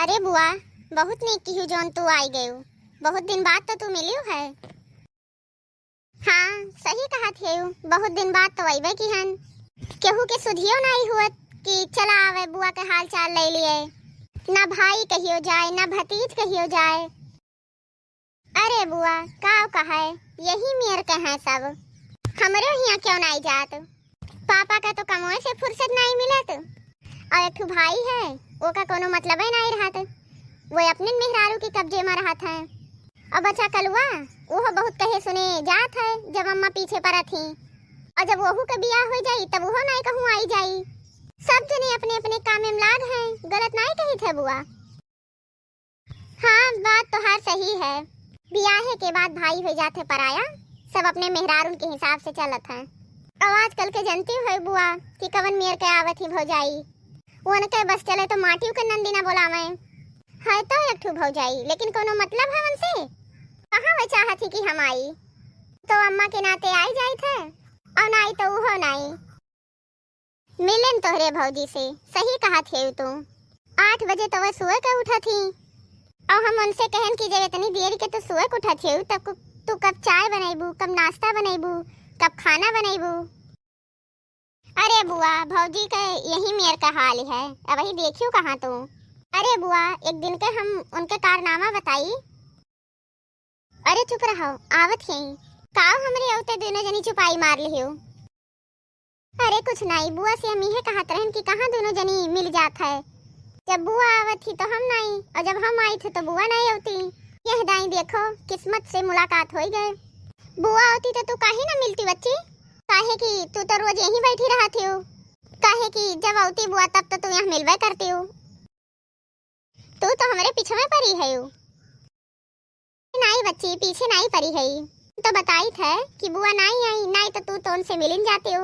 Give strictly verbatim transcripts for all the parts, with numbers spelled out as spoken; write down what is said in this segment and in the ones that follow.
अरे बुआ, बहुत नीक किहू जौन तू आई गयू, बहुत दिन बाद तो तू मिलियू है। हाँ, सही कहत हेऊ, बहुत दिन बाद तो अइबे किहन। केहू के सुधियो नाई हुअत कि चला आवे बुआ के हाल चाल ले लिए। ना भाई कहियो जाए, ना भतीज कहियो जाए। अरे बुआ, का कहे, यही मेर के हैं सब। हमरो हियाँ क्यों नाई जात? पापा का तो कमवे से फुर्सत नाई मिलत। और एक ठो भाई है, ओका कोनो मतलबे नाई रहत। वो अपने मेहरारू के कब्जे में रहत है। और बच्चा कलुआ, ओहो बहुत कहे सुने जात है, जब अम्मा पीछे परत ही। और जब वहू के बियाह हो जाई, तब ओहो नाई कहूँ आई जाई। सब जने अपने अपने काम में लाग हैं, गलत नाई कही थे बुआ। हाँ, बात तोहार सही है। बियाहे के बाद भाई हो जात है पराया, सब अपने मेहरारून के हिसाब से चलत हैं। और आजकल के जनती हो बुआ कि कवन मेर के आवत ही भौजाई, उनके बस चले तो माटियो के नंदी ना बोलावे। है तो एक ठो भौजाई, लेकिन कोनो मतलब है उनसे? कहाँ वे चाहत ही कि हम आई? तो अम्मा के नाते आई जाइत है, और नाई तो उहो नाई। मिलेन तोहरे भौजी से, सही कहत हेऊ तू। आठ बजे तो वह सोए के उठत ही, और हम उनसे कहन कि जब इतनी देर के तू सोए के उठत हेऊ, तब कु-, तू कब चाय बनैबू, कब नाश्ता बनैबू, कब खाना बनैबू? अरे बुआ, भौजी के यही मेर का हाल है, अब वही देखियो कहाँ तू। अरे बुआ, एक दिन के हम उनके कारनामा बताई। अरे चुप रहो, आवत ही। काव हमरे अवते दोनों जनी चुपाई मार लिहियो? अरे कुछ नाई, बुआ से हम इहे कहत रहन कि कहाँ दोनों जनी मिल जात है। जब बुआ आवत ही तो हम नाई, और जब हम आई थे तो बुआ नाई आवती। यह दाई देखो, किस्मत से मुलाकात होई गए। बुआ आवती तो तू काहे ना मिलती बच्ची, काहे कि तू तो रोज यहीं बैठी रहत हियो। काहे कि जब आवती बुआ तब तो तू यहाँ मिलबे करती हो। तू तो हमरे पीछे में परी है। नाई बच्ची, पीछे नाई परी है। तो बताई थे कि बुआ नाई आई, नाई तो तू तो उनसे मिलिन जाती हो।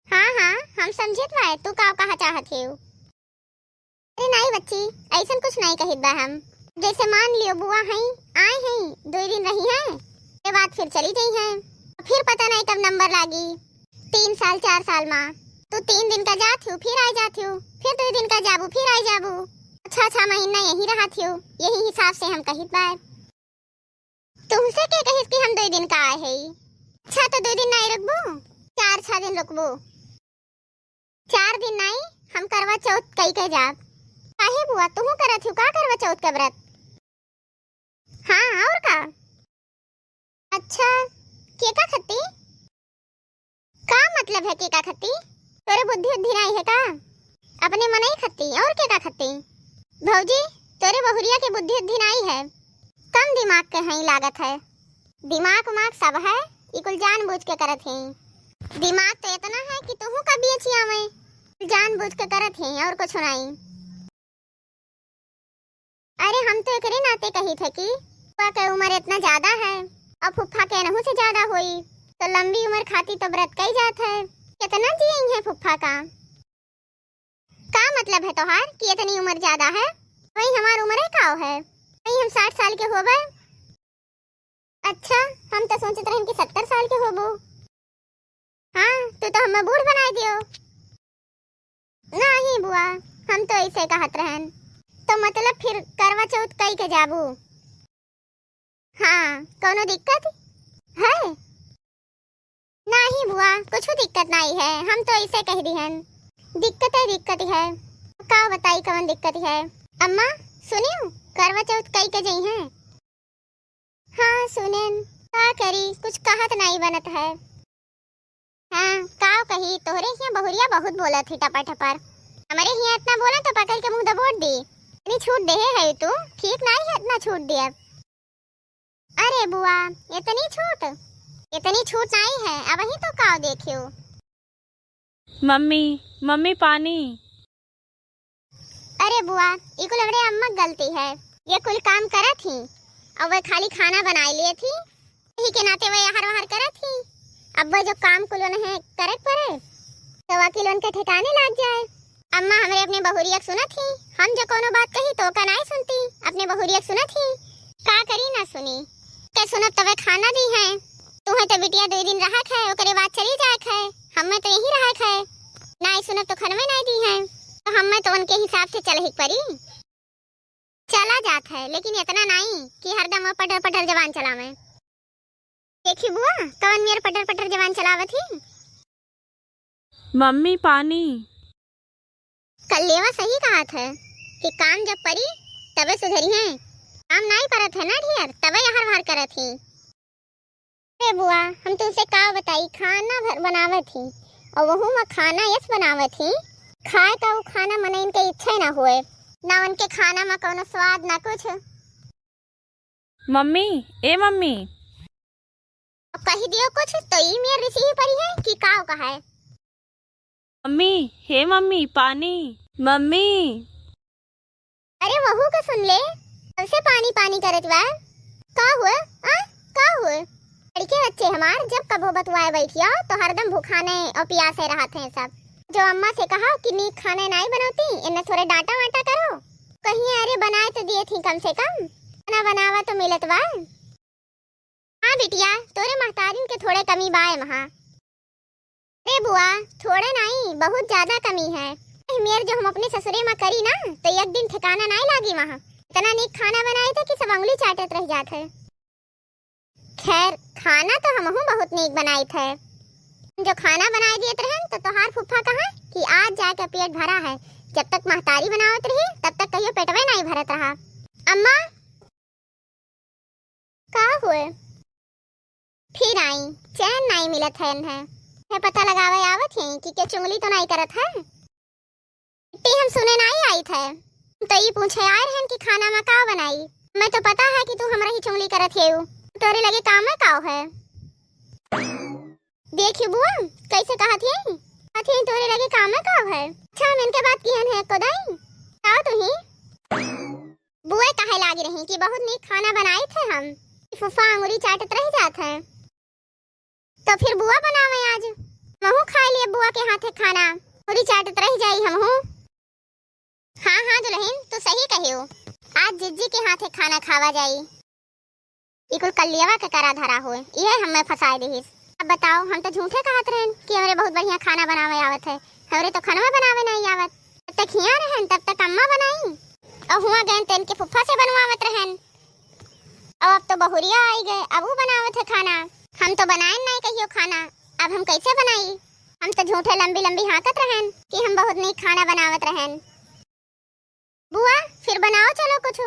हाँ, हाँ, हम समझित बाए, तू का कहा चाहत हेऊ। अरे नाई बच्ची, ऐसन कुछ नाई कहित बा हम। जैसे मान लियो बुआ हैं, आए हैं, दो दिन रही हैं, के बाद फिर चली गई हैं, फिर पता नाई कब नंबर लागी। तीन साल, चार साल मा तू तीन दिन का जात हूँ, फिर आ जात हूँ, फिर दो दिन का जाबू, फिर आ जाबू। अच्छा, छह महीना यहीं रहत हूँ, यही हिसाब से हम कहित बाए। तुमसे के कहिस कि हम दो दिन का आए हैं? अच्छा, तो दो दिन नाई रुकबू, चार छह दिन रुकबू। चार दिन नाई, हम करवा चौथ कई के जाब। काहे बुआ, तुहू करत हूँ का करवा चौथ के व्रत? हाँ, और का? अच्छा, केका खत्ती? का मतलब है केका खत्ती? तोरे बुद्धि उद्धि नाई है का? अपने मनई खत्ती, और केका खत्ती? भौजी, तोरे बहुरिया के बुद्धि उद्धि नाई है, कम दिमाग के हई लागत है। दिमाग उमाग सब है, ई कुल जानबूझ के करत हई। दिमाग तो इतना है कि तुहू का बिया चियावे, जानबूझ के करत हई, और कुछ नाई। अरे, हम तो एकरे नाते कही थे कि फुफा के उम्र इतना ज्यादा है, और फुफा के एनहू से ज्यादा होई, तो लंबी उम्र खाती तो व्रत कई जात है। कितना जियई है फुफा का? का मतलब है तोहार कि इतनी उम्र ज्यादा है? वही हमार उम्र है, का है? वही हम साठ साल के होबे। अच्छा, हम तो सोचत रहन कि सत्तर साल के होबो। हाँ, तू तो हमें बूढ़ बनाई दियो। नहीं बुआ, हम तो ऐसे कहत रहन। तो मतलब फिर करवा चौथ कई के जाबू? हाँ, कौनो दिक्कत है? नहीं बुआ, कुछ दिक्कत नहीं है, हम तो ऐसे कह दिहन। दिक्कत है, दिक्कत है। का बताई कौन दिक्कत है? अम्मा, सुनियो, करवा चौथ कई के जई हैं। हाँ सुनेन, का करी, कुछ कहत नाई बनत है। हाँ, का कही, तोहरे हियाँ बहुरिया बहुत बोलत ही टपर टपर। हमरे हियाँ इतना बोला तो पकड़ के मुँह दबोट दी। इतनी छूट देहे है तू, ठीक नाई है इतना छूट दिया। अरे बुआ, इतनी छूट, इतनी छूट नाई है, अबहीं तो काव देखियो। मम्मी, मम्मी पानी। अरे बुआ, ई कुल हमरे अम्मा क गलती है। ये कुल काम करत ही, और वे खाली खाना बनाए लिए थी, यही के नाते वे हर वहर करत ही। अब वे जो काम कुल उन्हें करे के पड़े, तो वकील उनके ठिकाने लाग जाए। अम्मा हमरे अपने बहुरिया के सुनत ही, हम जो कोनो बात कही तो ओका नाई सुनती, अपने बहुरिया के सुनत ही। का करी ना सुनी, के सुनत तबे खाना दी है। तुम्हें तो बिटिया दो दिन रहा है, ओकरे बाद चली जाए है। हमें तो यही रहा है, नाई सुनत तो खनवे नाई दी है, तो हमें तो उनके हिसाब से चले ही परी। चला जात है, लेकिन इतना नाई कि हरदम वो पटर पटर जबान चलावे। देखी बुआ, कवन मेर पटर पटर जबान चलावत ही। मम्मी, पानी। कल्लेवा सही कहत है कि काम जब परी, तबे सुधरी है। काम नाई परत है ना ढेर, तबे यहर वहर करत ही। अरे बुआ, हम तुमसे का बताई, खाना भर बनावत ही, और वहू में खाना यस बनावत ही, खाए का वो खाना मनइन के इच्छा ही ना होए, ना उनके खाना में कौनो स्वाद, ना कुछ। मम्मी, ए मम्मी। अब कही दियो कुछ, तो ई मेर रिसी ही परी है कि का कहा है? मम्मी, हे मम्मी, पानी। मम्मी। अरे वहू का सुन ले, कब से पानी पानी करत बा? का हुआ? आ? का हुआ? लड़के बच्चे हमार जब कबो बतुआए बैठिया तो हरदम भूखाने और पियासे रहत हैं सब। जो अम्मा से कहा कि नीक खाने नाई बनौती, इन्हें थोड़े डांटा वाटा करो। कहिए अरे बनाए तो दिए थी कम से कम, खाना बनावा तो मिलत बा। हाँ बिटिया, तोरे महतारिन के थोड़े कमी बाए महा। अरे बुआ, थोड़े नाई, बहुत ज्यादा कमी है। एह मेर जो हम अपने ससुरे में करी ना, तो एक दिन ठिकाना नाई लागी वहाँ। इतना नीक खाना बनाए थे कि सब उंगली चाटत रह जात है। खैर, खाना तो हमहू बहुत नीक बनाई थे। हम जो खाना बनाए दिए रहन, तो तोहार फूफा कहा कि आज जाके पेट भरा है। जब तक महतारी बनावत रही, तब तक कहियो पेटवे नाई भरत रहा। अम्मा, का हुए? फिर आई, चैन नाई मिलत है इन्हें। है पता लगावे आवत ही कि के चुंगली तो नाई करत है। इतनी हम सुने नाई आई थे, हम तो ई पूछे आए रहन कि खाना में का बनाई। मैं तो पता है कि तू हमरा ही चुंगली करत हेऊ। तोरे लगे काम में काव है? देखी बुआ, कैसे कहत ही? कहत ही तोरे लगे काम में काव है? अच्छा, हम इनके बात किहन है को दाई? का तू ही? बुआ कहे लागी रही कि बहुत नीक खाना बनाई थे हम। फूफा अंगुरी चाटत रह जात है। तो फिर बुआ बनावे आज। महू खाए लिए बुआ के हाथे खाना। अंगुरी चाटत रह जाई हमहू। हाँ, हाँ दुल्हन, तू सही कहियो। आज जिज्जी के हाथे खाना खावा जाई। ई कुल कल्लियवा के करा धरा होए, इहे हमें फंसाए दिहिस। अब बताओ, हम तो झूठे कहत रहन कि हमरे बहुत बढ़िया खाना बनावे आवत है। हमरे तो खनवा बनावे नहीं आवत। जब तक हियाँ रहन, तब तक अम्मा बनाई। और हुआ गए तो इनके फुफ्फा से बनवावत रहन। और अब तो बहुरिया आई गए, अब वो बनावत है खाना। हम तो बनाए नहीं कहियो खाना, अब हम कैसे बनाई? हम तो झूठे लंबी लंबी हाँकत रहन कि हम बहुत नीक खाना बनावत रहन। बुआ, फिर बनाओ चलो कुछ।